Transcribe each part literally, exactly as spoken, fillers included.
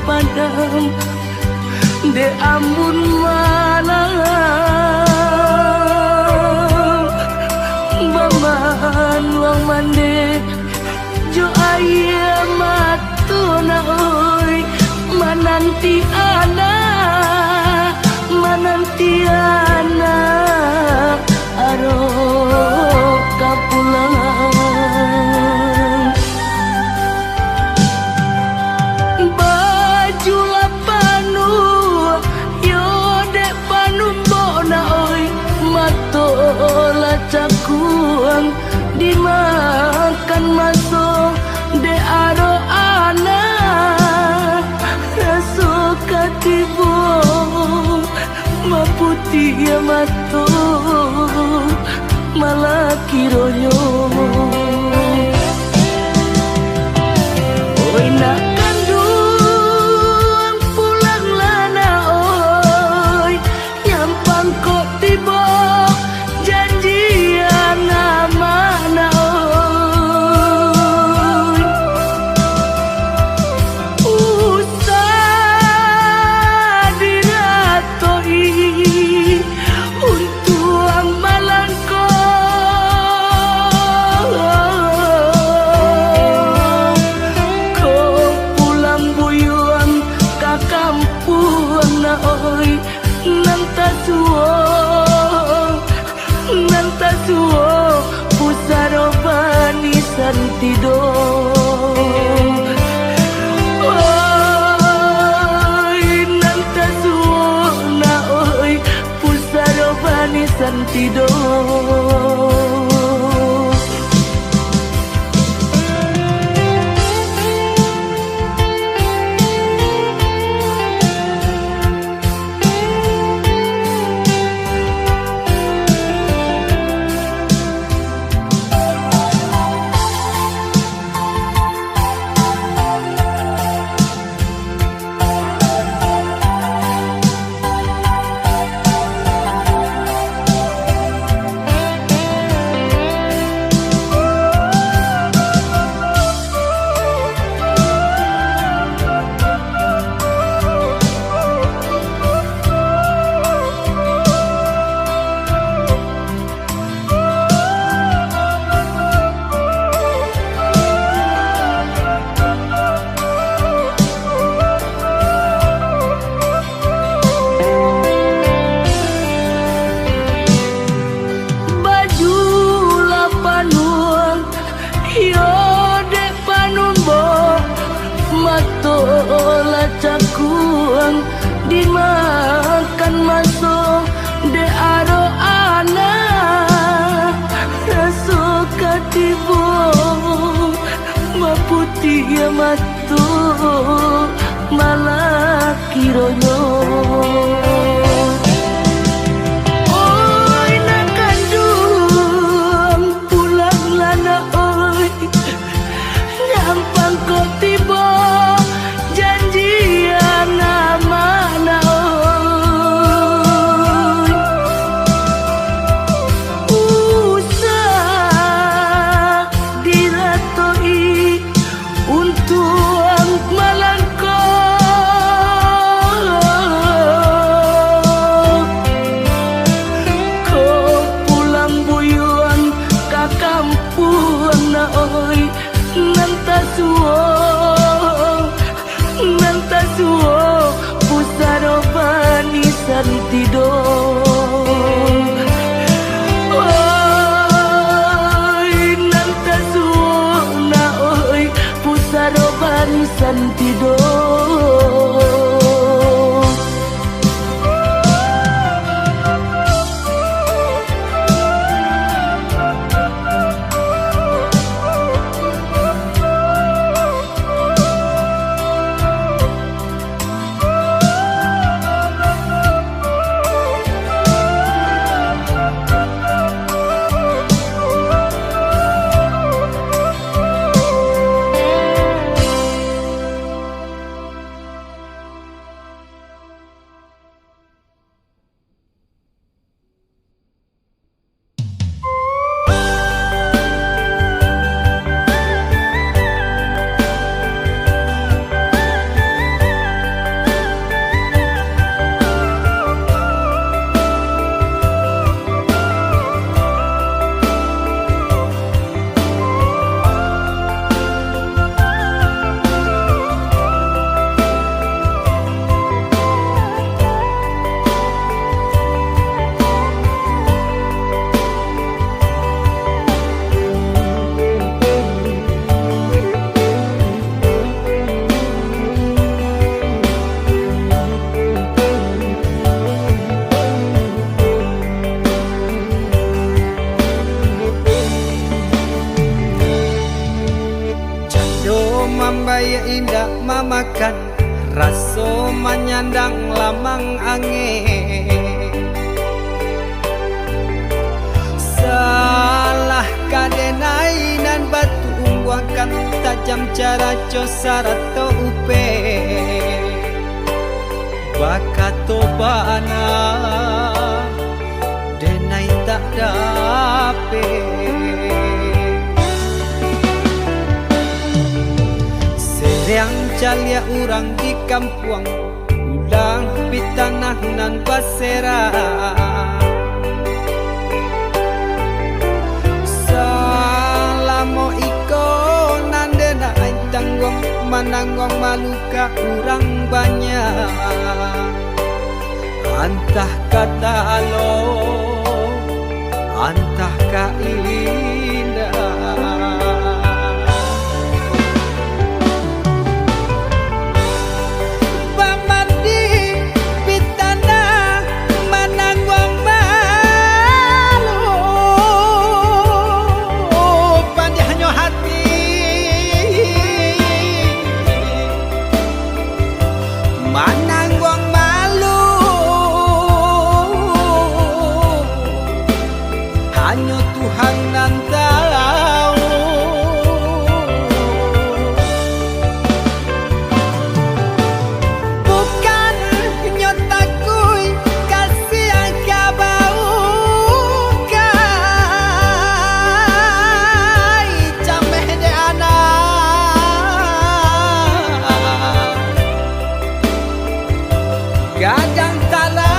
Padam dek ambun malam, bamanuang mandeh jo aia mato nak oi, mananti anak, mananti anak. Arok ka pulang. Baju lah panuang, yo dek panumbok nak oi, mato lah cakuang, dimakan maso dek arok anak, raso ka tibo. Maputiah mato, malah kironyo. Oi nak kanduang, pulanglah nak oi, nyampang kok tibo janjian amak nak oi. Usah diratoi untuang malangko, ko pulang buyuang ka kampuang nak oi, nan tasuo. Nan tasuo pusaro banisan tido. Oi, nan tasuo nak oi, pusaro banisan tido. Baju lah panuang, iyo dek panumbok, mato lah cakuang, dimakan maso dek arok anak, raso ka tibo, maputiah mato, malah kironyo. Oi nak kanduang, pulanglah nak oi, nyampang kok tibo janjian amak nak oi. Usah diratoi untuang malangko, ko pulang buyuang ka kampuang nak oi, nan tasuo, nan tasuo pusaro banisan tido. Oi, nan tasuo nak oi, pusaro banisan tido. Mambayia indak mamakan, raso manyandang lamang angin. Salah ka denai nan batumbuahkan, tajam caraco sarato upek. Bakato bana, denai tak dapek. Seriang caliak urang di kampuang, ulah pitanah nan baserak. Salamo iko nan denai tangguang, manangguang malu ka urang banyak. Antah ka talok, antah ka indak. Bamandi pitanah manangguang malu, padiahnyo hati manangguang malu. Hanyo Tuhan nan tahu. Bukannyo takuik, kasiah ka bau kai, cameh dek anak. Gadang talalai,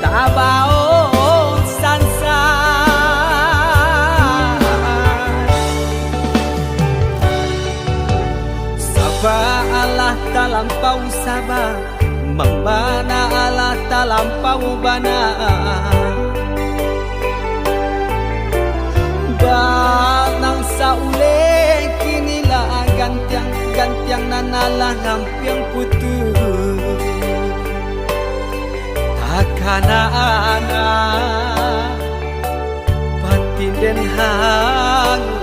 tabao sansa. Saba alah talampau saba, mambana alah talampau bana. Bak nan sauleh kini lah gantiang, gantiang nan alah ngampiang putuih. Takana anak patinden hangu.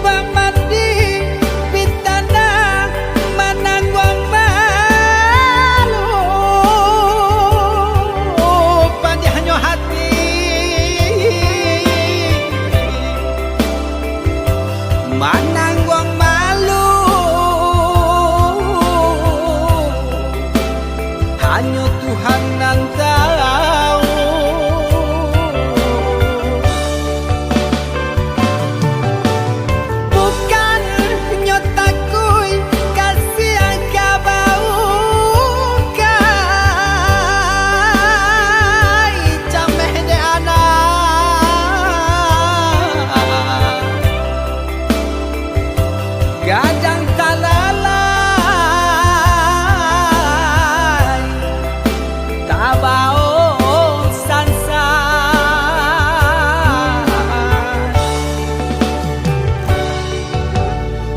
Bamandi pitanah manangguang malu, padiahnyo hati manangguang malu. Hanyo Tuhan nan tahu. Bukannyo takuik, kasiah ka bau kai, cameh dek anak. Gadang talalai, tabao sansa.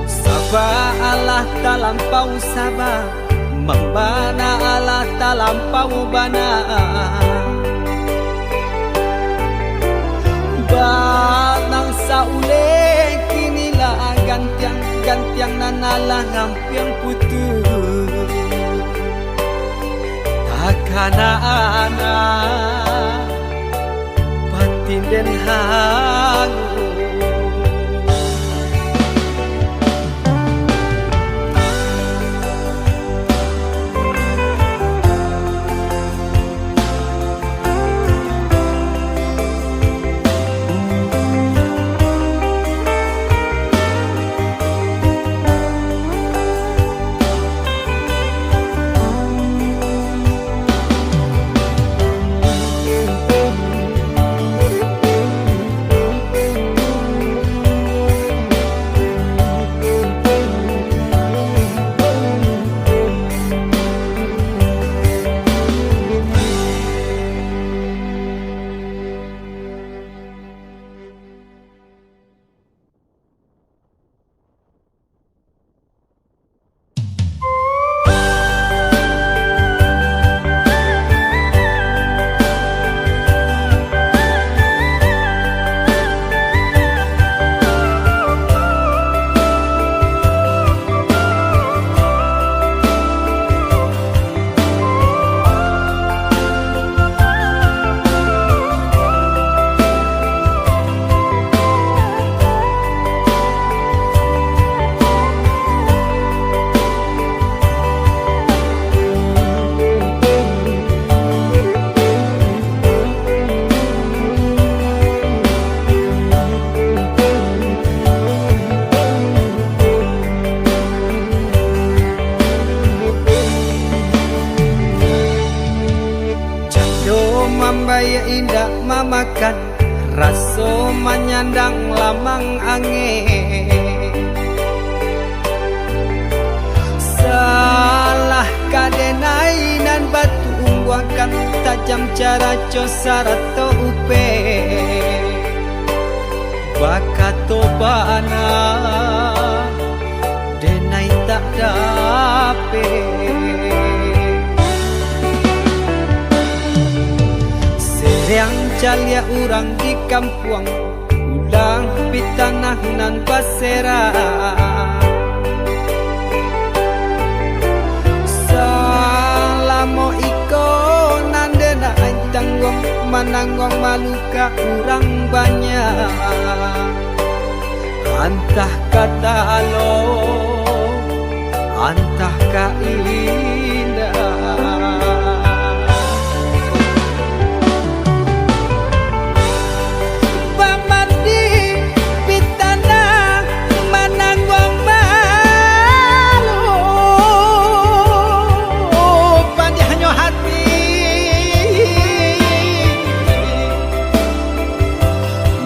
Saba alah talampau saba, mambana alah talampau bana. Bak nan sauleh kini lah gantiang, gantiang nan alah ngampiang putuih. Takana anak patinden hangu. angin. Salah ka denai nan batumbuahkan, tajam caraco sarato upek. Bakato bana, denai tak dapek. Seriang caliak urang di kampuang, ulah pitanah nan baserak. Salamo iko nan denai tangguang, manangguang malu ka urang banyak. Antah ka talok, antah ka indak. Bamandi pitanah manangguang malu, padiahnyo hati.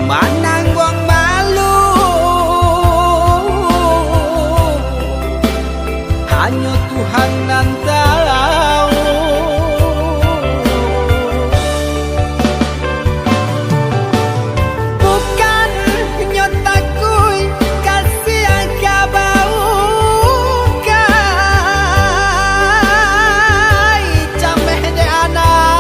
Manangguang malu, hanyo Tuhan nan tahu. Bukannyo takuik, kasiah ka bau, kai cameh dek anak.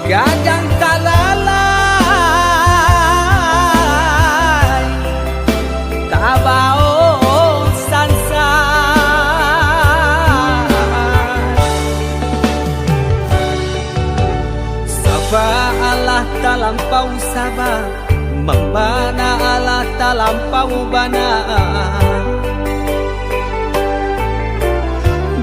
Gadang talalai, tabao sansa. Saba alah talampau saba, mambana alah talampau bana.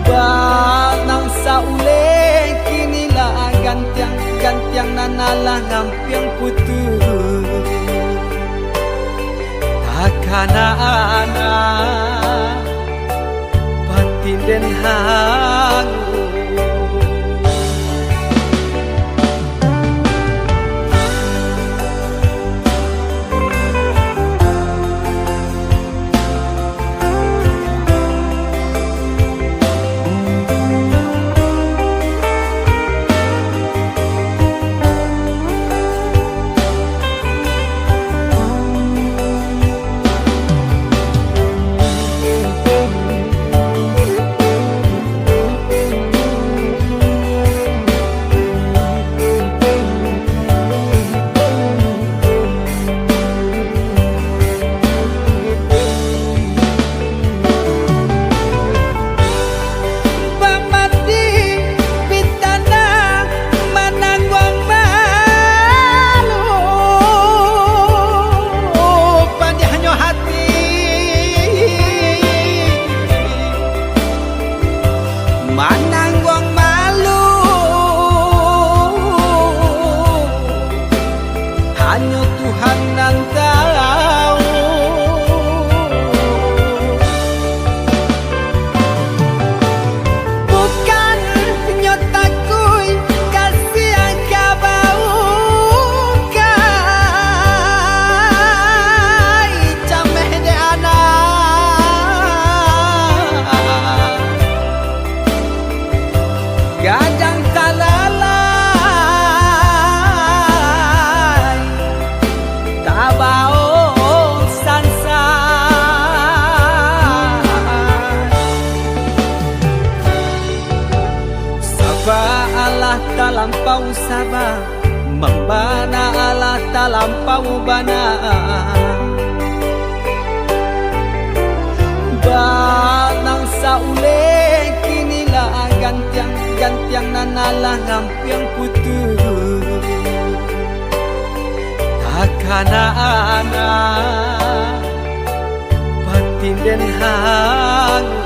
Banang sauleh kini lah gantiang, gantiang nan alah ngampiang putuih. Takana anak patinden hangu. Bamandi pitanah manangguang malu, padiahnyo hati. Manangguang malu, hanyo Tuhan nan tahu. Bukannyo takuik, kasiah ka bau, kai cameh dek anak. Gadang talalai, tabao sansa. Saba alah talampau saba, mambana alah talampau bana. Banang sauleh kini lah gantiang, gantiang nan alah ngampiang putuih. Takana anak patinden hangu.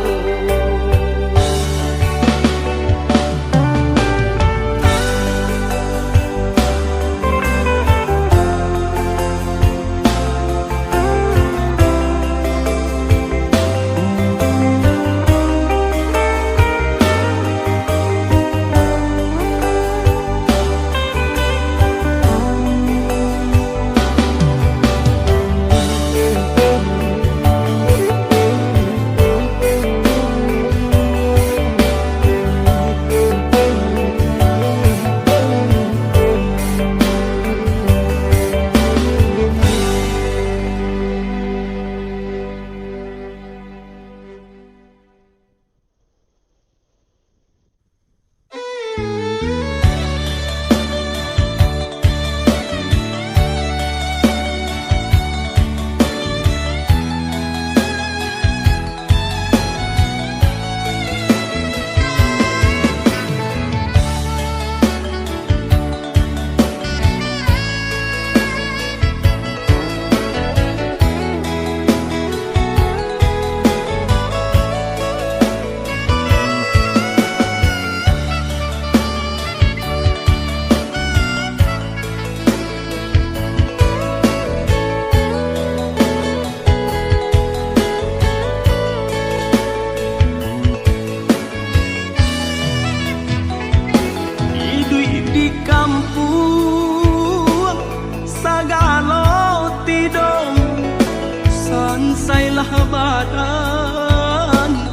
Dan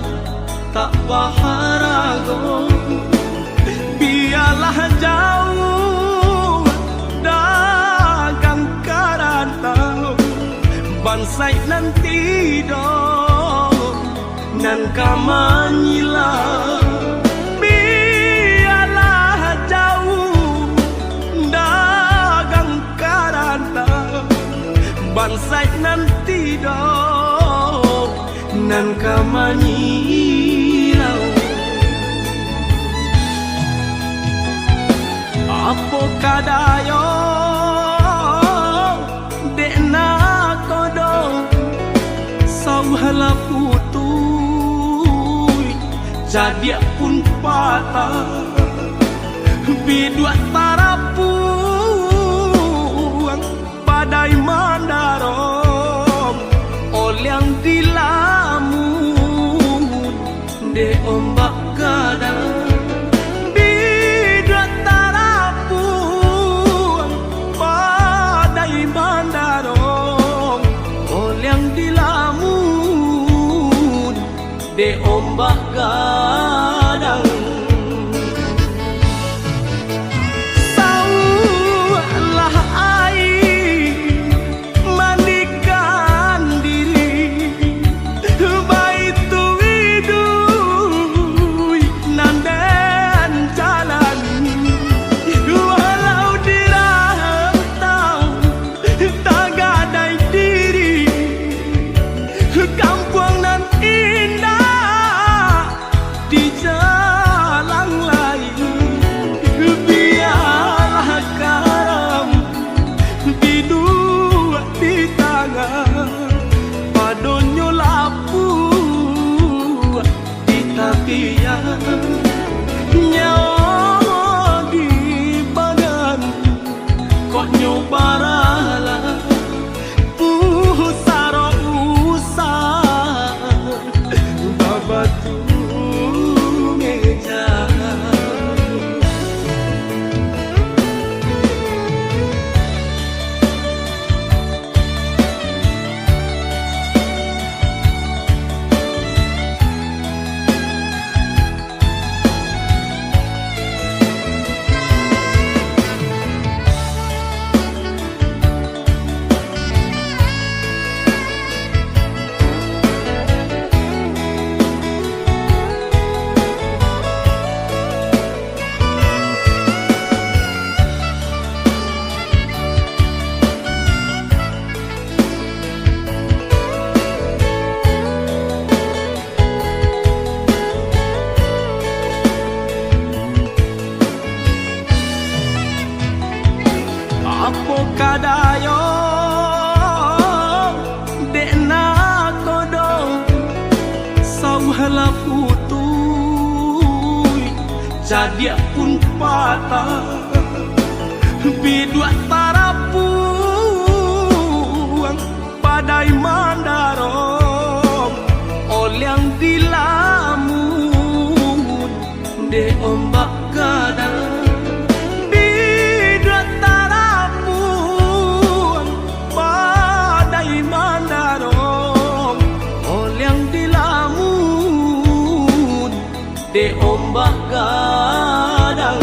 tak baharago, bialah jauah dagang ka rantau, bansaik nan tido nan ka manyilau. Bialah jauah dagang ka rantau, bansaik nan tido nan ka manyilau. Apo kadayo dek nakodo, sauah lah putuih, cadiak pun patah, biduak tarapuang. Padai mandarong, oliang dilamun dek ombak gadang. Biduak tarapuang, padai mandarong, oliang dilamun dek ombak gadang. Sauah lah aia mandikan diri, baitu iduik nan den jalani. Walau di rantau tagadai diri, kampuang nan indak di jalan lai. Bialah karam biduak di tangah, padonyo lapuak di tapian. Nyawo di badan, kok nyo baralah pusaro usah babatu meja. Apo kadayo dek nakodo, sauah lah putuih, cadiak pun patah, biduak tarapuang. Padai mandarong, oliang dilamun dek ombak gadang. Biduak tarapuang, padai mandarong, oliang dilamun dek ombak gadang.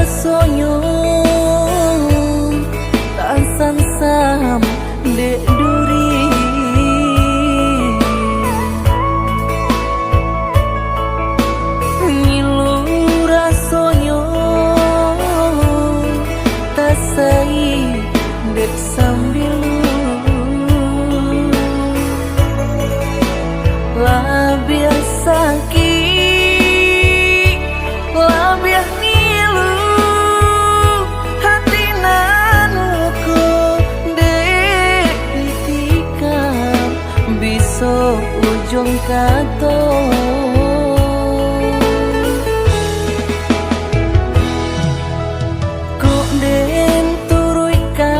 Rasonyo tasansam dek duri. Ngilu rasonyo tasai dek sambilu. Labiah sakik, labiah ngilu, hati nan luko dek ditikam, biso ujuang kato. Kok den turuikkan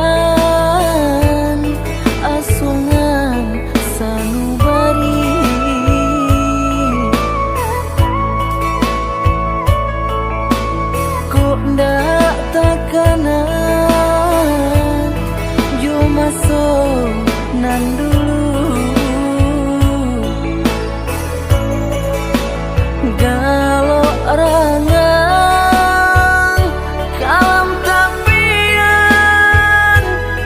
asuangan sanubari, kok ndak takana jo maso nan dulu. Galok rangang kalam tapian,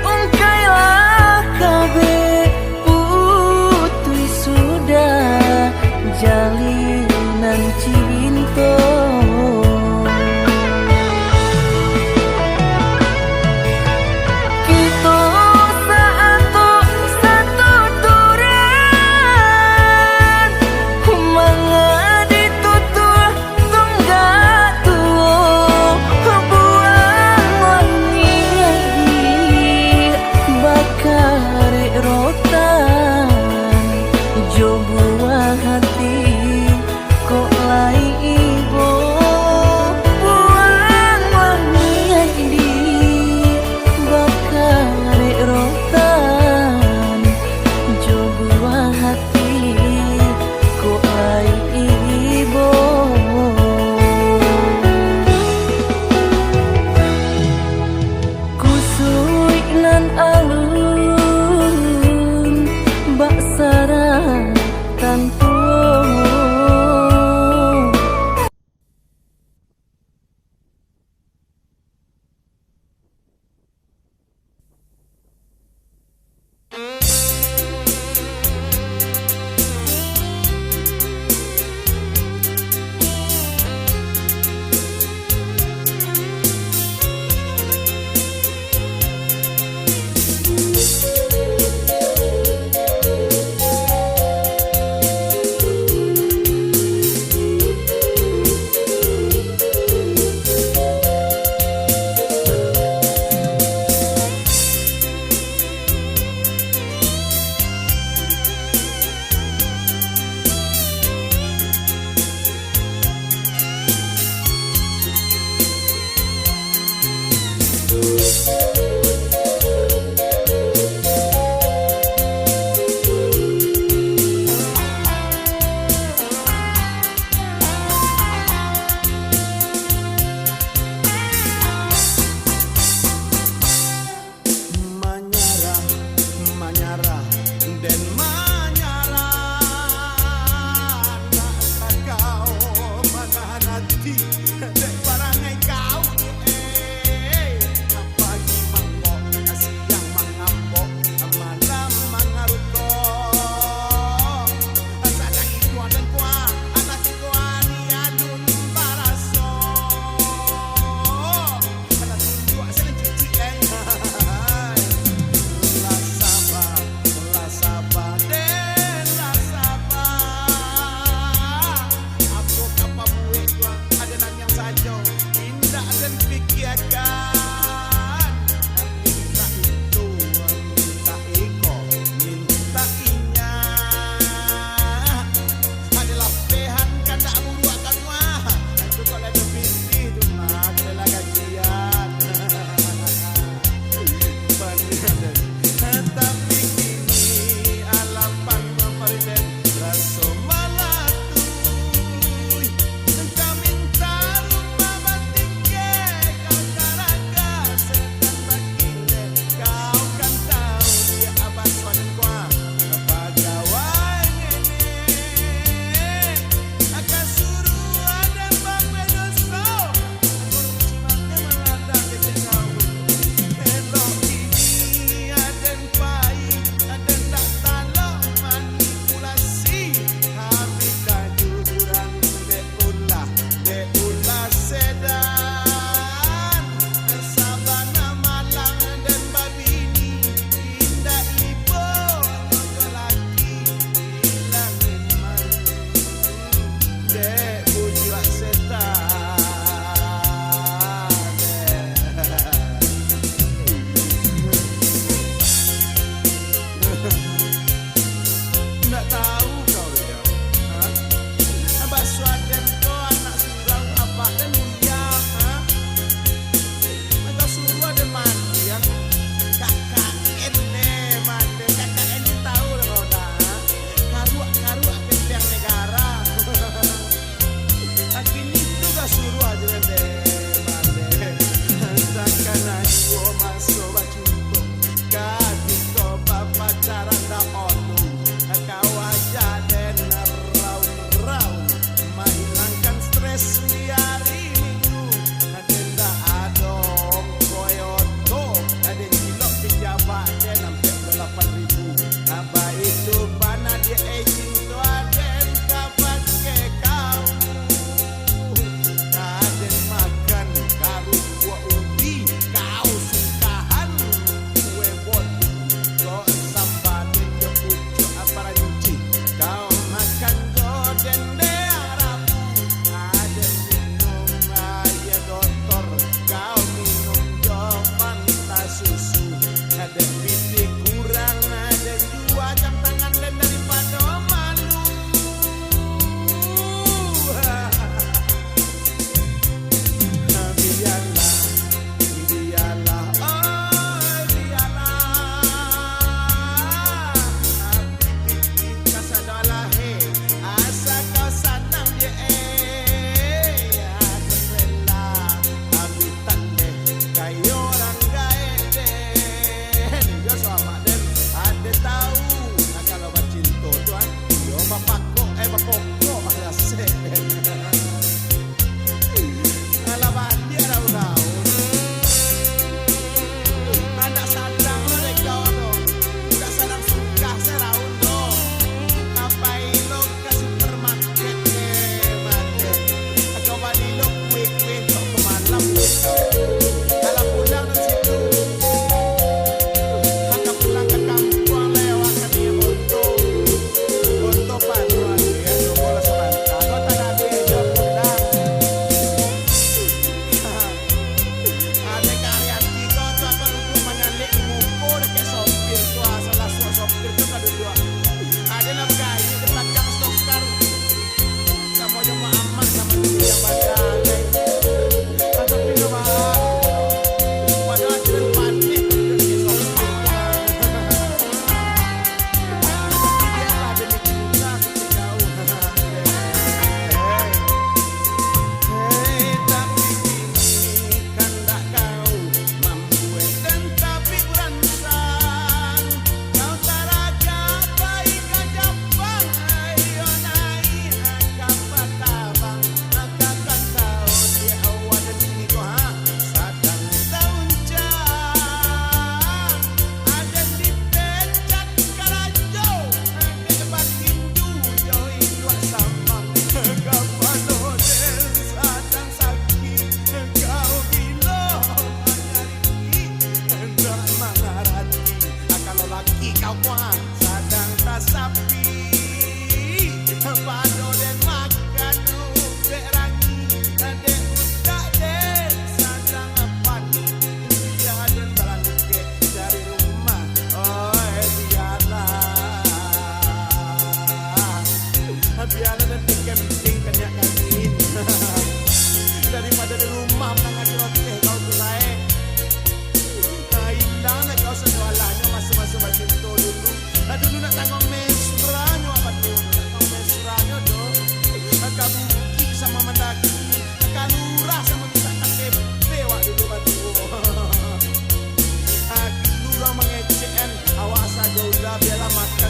ungkailah kabeh putuih sudah jalinan cinto. Kito saato satuturan, mangadi tutuah tunggak tuo, buah langik bakarek rotan, jo buah hati kok lai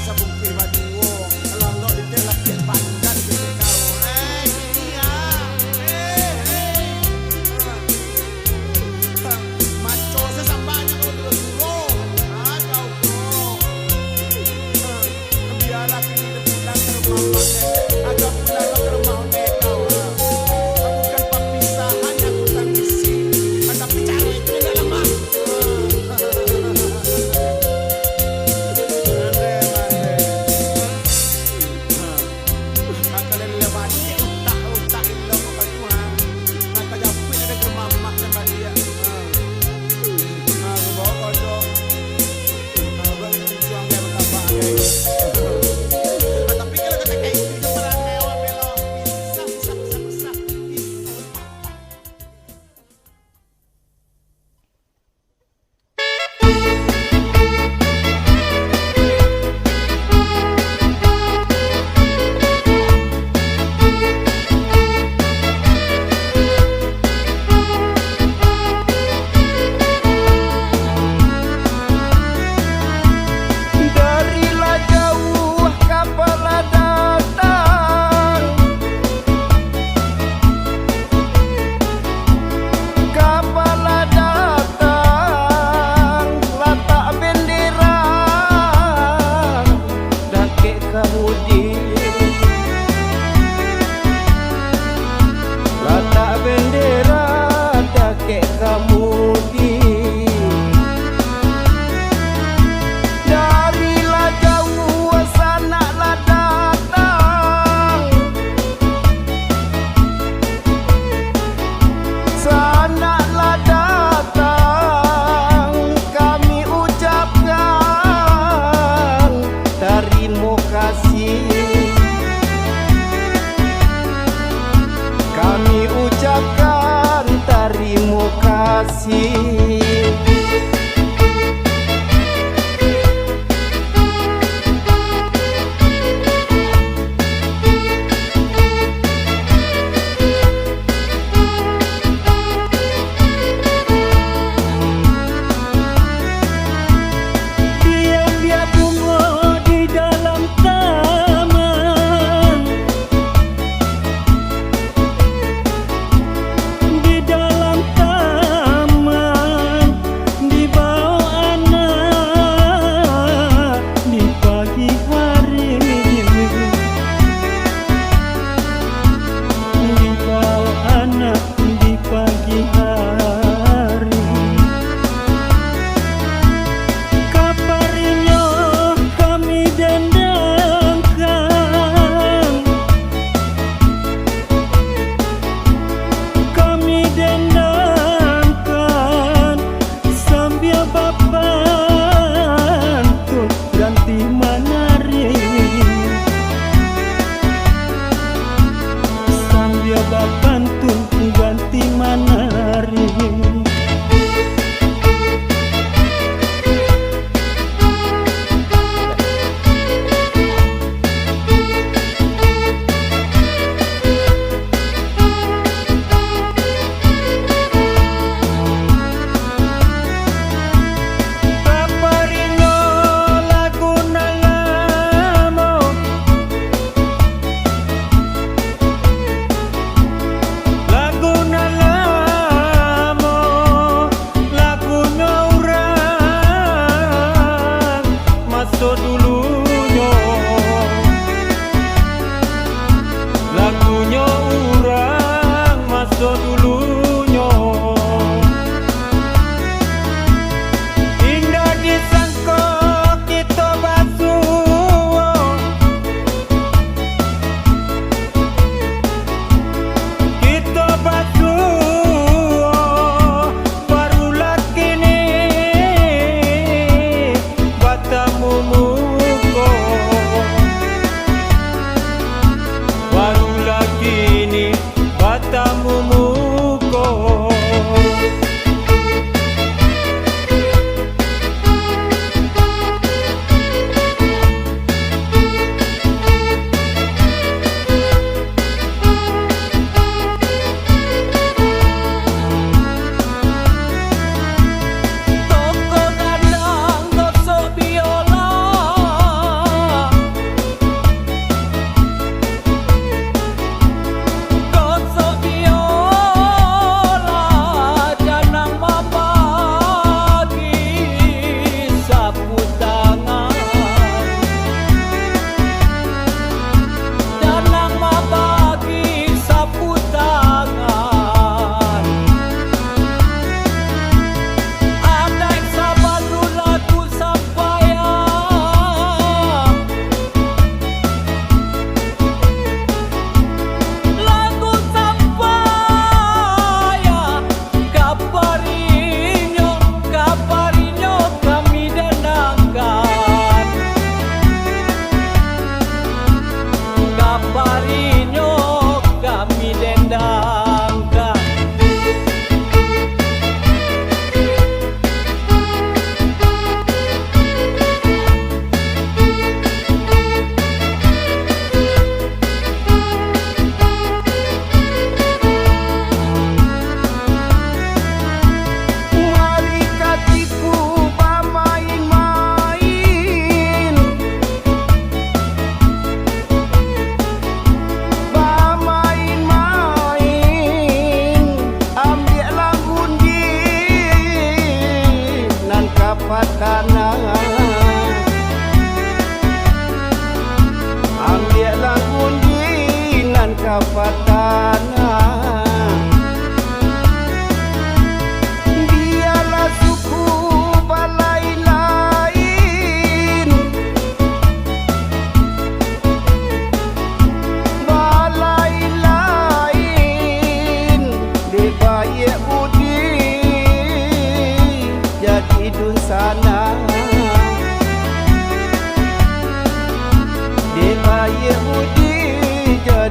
Bungkuih baduo, lalok di teh lapiak pandan kini kau. Hei, kini ah. Hei, hei. Maco se sabanyak kau tu suruh. Ah, kau ko. Bialah kini pulang ka rumah mak deh. Agak pulang ka rumah ondeh kau, ah. Bukan papisahan yang ku tangisi, tapi caro itu indak lamah. Dari lah jauah kapa lah datang, kapa lah datang, latak bendera dakek kamudi. Latak bendera dakek kamudi. Dari lah jauah sanak lah datang, sanak lah datang, kami ucapkan tarimo kasih. Kami ucapkan tarimo kasih. Diambiak bungo di dalam taman, di dalam taman, dibaok anak di pagi hari, dibaok anak di pagi hari. Kaparinyo kami dendangkan, kami dendangkan, sambia bapantun ganti manari, sambia bapantun ganti manari. Kaparinyo lagu nan lamo,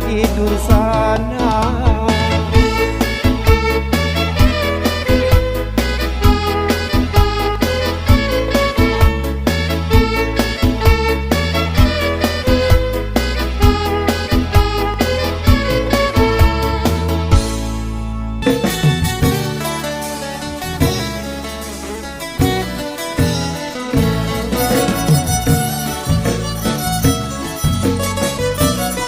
tidur sana.